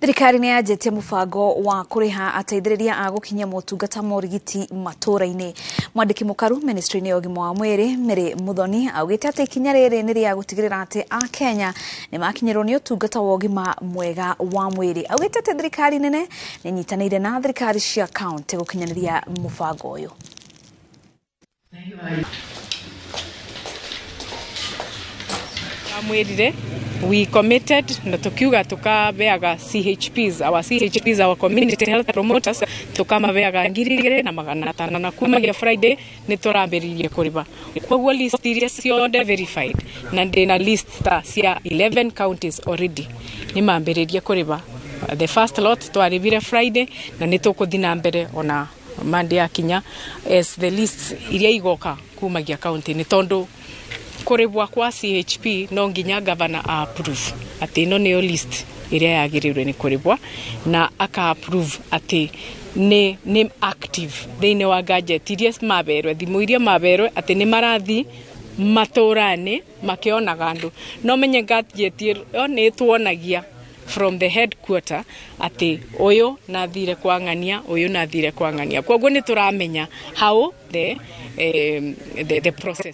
Thirikari nĩ yanjĩtie mũbango wa kũrĩha ateithĩrĩria a gũkinyia motungata ma ũrigiti matũũra-inĩ. Mwandĩki mũkaru ministry-inĩ ya ũgima wa mwĩrĩ Mary Muthoni augĩte atĩ ikinya rĩrĩ nĩ rĩa gũtigĩrĩra atĩ Akenya nĩ makinyĩrwo nĩ ũtungata wa ũgima mwega wa mwĩrĩ. Augĩte atĩ thirikari nene nĩ ĩnyitanĩire na thirikari cia kaunti gũkinyanĩria mũbango ũyũ. Mwirire we committed na tukiuga tukabeaga CHPs, our CHPs, our community health promoters, tukamabeaga 2500, na kumagia Friday ni turambiririe kuriba. Koguo list iria ciothe verified, na ndina list ta cia 11 counties already ni mambiririe kuriba. The first lot twaribire Friday na ni tukuthi na mbere ona Monday akinya as the list iria igoka kumagia county, ni tondu kuribwa kwa CHP no nginya governor approve ati ino niyo list iria yagirirwe ni kuribwa, na aka approve ati ni active thiini wa gadget iria maberwe, thimu iria maberwe, ati ni marathi maturani makionaga andu. No menye gadget iyo ni tuonagia from the headquarter ati uyu nathire kwa ng'ania, uyu nathire kwa ng'ania, koguo ni turamenya how the process.